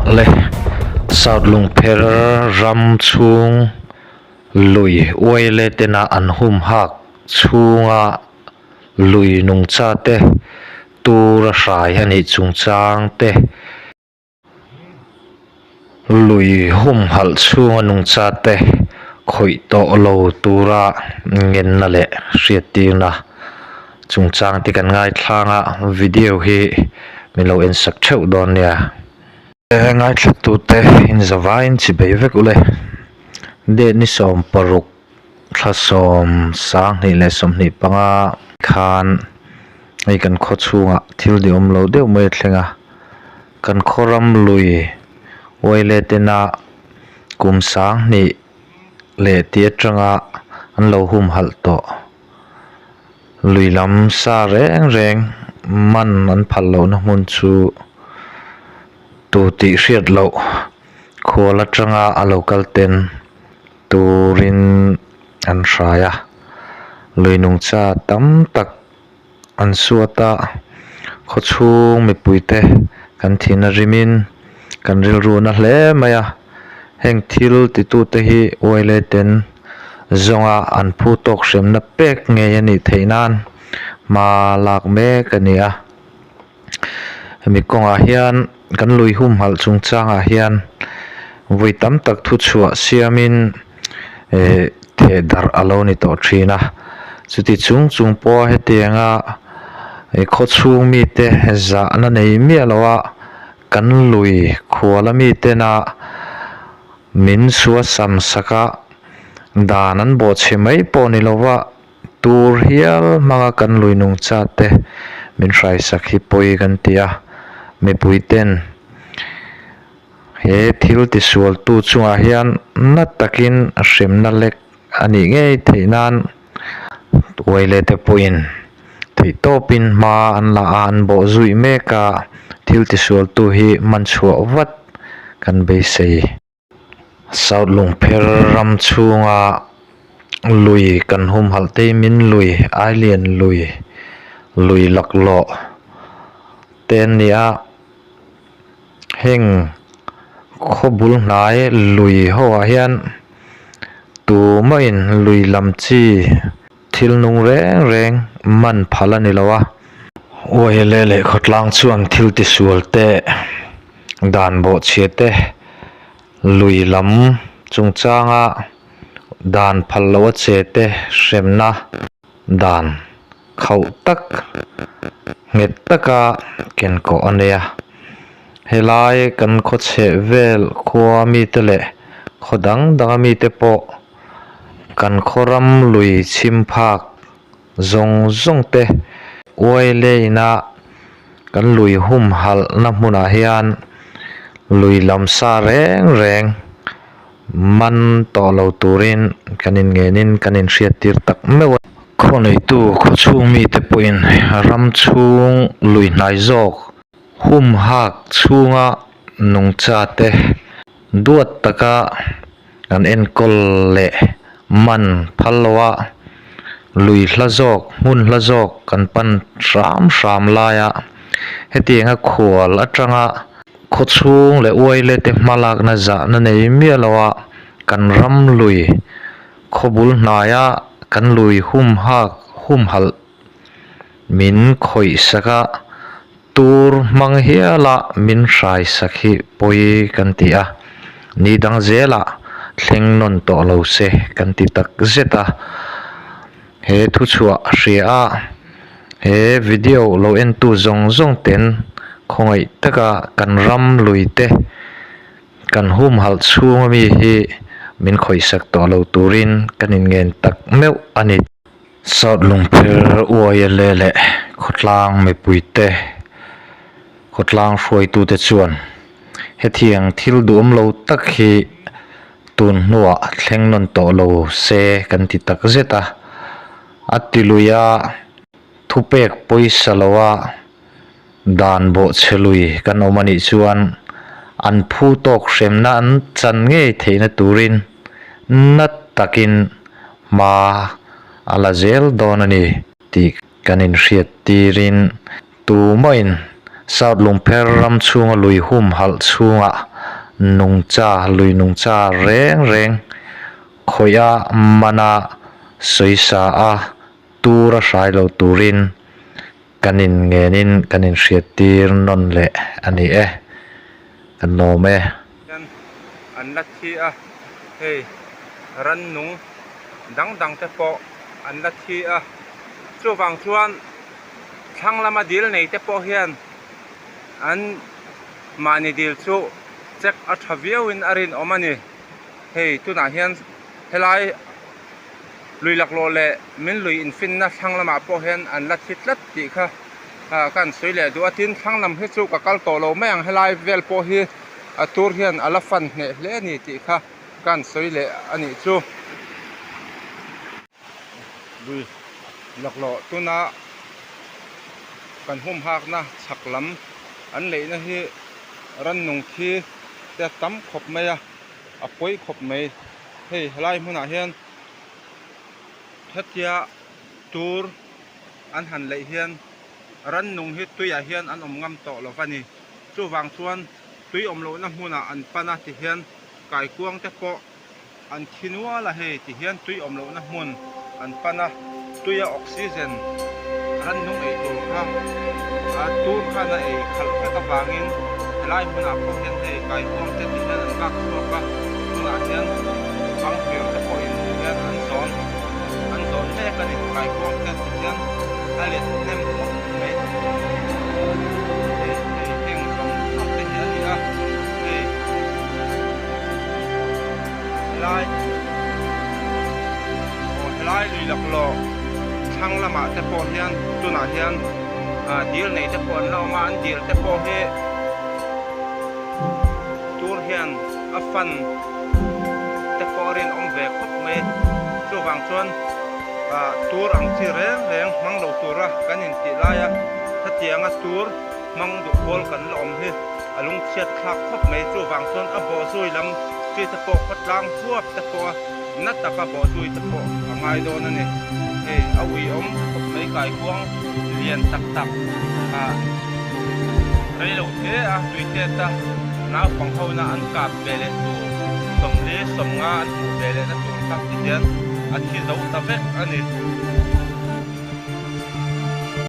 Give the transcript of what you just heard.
Le South Lungpher ram chhung lui uaile tena an humhak chhunga lui nungcha te tura hrai a nih chungchang te. Lui humhalh chhunga nungcha te khawih tawh lo tura ngenna leh hriattirna chungchang te kan ngaithlang a, video hi min lo en sak theuh dawn nia. Ngaithlatute inzavaiin chibei vek ule, date ni 16. Thla 2025 khan hei kan khaw chhungah thil ni awm lo deuh mai a thleng a, kan khaw ram lui uaile tena kum 2000 leh tih atanga an lo humhalh tawh. Lui lam sa reng reng man an phal lohna hmun chu tu tih hriat loh khual atanga a lo kal ten. Turin an hrai a, lui nungcha tam tak an suat a, khawchhung mipuite kan thihna rimin kan rilru na hle mai a, heng thil titute hi uaile ten zawnga an phu tawk hremna pek ngei a nih theih nan hma lak mek a ni a. Hemi kawngah hian kan lui humhalh chungchangah hian vawi tam tak thuchhuah siamin eh theh darh a lo ni tawh thin a, chuti chung chung pawha hetianga eh khawchhung mite zahna nei miah loha kan lui khuala mitena min suasam saka dan an bawhchhe mai pawh ni lova. Tur hial hmanga kan lui nungcha te min hraisak hi pawi kan ti a, mipui ten he thil tisualtu chungah hian na takin hremna lek a nih ngei theih nan uaile te pawhin theihtawpin hma an la a, an bawh zui mek a, thil tisualtu hi hman chhuah vat kan beisei. South Lungpher ram chhunga lui kan humhalh teimin lui Ailian lui lui laklawh te an ni a heng khaw bul hnai lui ho ah hian tumahin lui lam chi thil nung reng reng man phal a ni lo a uaile leh khawtlang chuan thil tisual te. Dan bawhchhia te lui lam chungchanga dan phal loh a che te hremna dan khauh tak nghet taka ken kawh a nei a helai kan khaw chheh vel khua mite leh khaw dang danga mite pawh kan khaw ram lui chhim phak zawng zawng te uai leina kan lui humhalhna hmunah hian lui lam sa reng reng man tawh lo turin kan inngenin kan inhriattir tak meuh a. Khawneitu khawchhung mite pawhin ram chhung lui hnai zawk humhak chhunga nungcha te duat taka Kan enkawl leh man phal lo a, lui hla zawk, hmun hla zawk kan pan hram hram laia hetianga khual atanga khawchhung leh uaile te hmalakna zahna nei miah lo a, kan ram lui khawbul hnaia kan lui humhak humhalh min khawih sak a, Tur hmang hiala min hraisak hi pawi kan ti a, ni dang zelah thleng nawn tawh lo se kan ti tak zet a. He thuchhuah hria a, he video lo entu zawng zawng ten khawngaih taka kan ram lui te kan humhalh chhunga mi hi min khawihsak tawh lo turin kan inngen tak meuh a ni. South Lungpher uaile leh khawtlang mipuite khawtlang hruaitute chuan hetiang thil duhawm lo tak hi tun hnuah thleng nawn tawh lo se kan ti tak zet a, a ti lui a, thupek pawisa loa dan bawhchhe lui kan awm a nih chuan an phu tawk hremna an chan ngei theihna turin na takin hma a la zel dawn a ni tih kan inhriat tirin tumahin South Lungpher ram chhunga lui humhalh chhungah. Nungcha, lui nungcha reng reng khawih a, man a, sawisa a, tur a hrai lo turin kan in ngenin kan in hriattir nawn leh a ni e. Kan lawm e. Hian an la thi a, hei rannung dang dang te pawh an la thi a, chuvang chuan thlang lama dil nei te pawh hian an Mahni dil chu check a tha viau in a rinawm a ni. Hei tunah hian helai lui laklawh leh min lui infinna thlang lamah pawh hian an la thi tlat tih kha ka han sawi leh duh a. Tin thlang lam hi chu ka kal tawh lo mai ang helai vel pawh hi a tur hian a la fan hneh hle a ni tih kha ka han sawi leh a nih chu. Lui laklawh tuna kan humhakna chhak lam an leihna hi rannung thi te a tam khawp mai a, a pawi khawp mai. Hei helai hmunah hian hetia tur an han leih hian rannung hi tuiah hian an awm ngam tawh lo va ni. Chuvang chuan tui awm lohna hmunah an pan a tihian kaikuang te pawh An thi nual a hei ti hian tui awm lohna hmun an pan a, tuia oxygen rannung ei tur kha a tur khan a ei khalh vek avangin helai hmunah pawh hian hei kaikuang te ti hian an kak chhuak a, tunah hian fanghmir te pawhin ti hian an zawn an zawn mek a ni, kaikuang te ti hian a let hnem khawp mai hei hei heng zawng zawng te hi a ni a hei. Helai aw helai lui laklawh thlang lamah te pawh hian tunah hian ah dil nei te pawh an la awm a an dil te pawh hi tur hian a fan te pawh a rinawm ve khawp mai chuvang chuan ah tur ang chi reng reng hmang lo tura kan intih laia hetianga tur hmang duh pawl kan la awm hi a lungchhiat thlak khawp mai. Chuvang chuan a bawhzui lam chi te pawh khawtlang huap te pawh a na taka bawhzui te pawh a ngai dawn a ni. Hei a uiawm khawp mai kaikuang lian tak tak ah rei lo hle a tui tet a naupang ho na an kap ve leh tur 40 50 an hmuh ve leh na tur kha ti hian a thi zo ta vek a ni.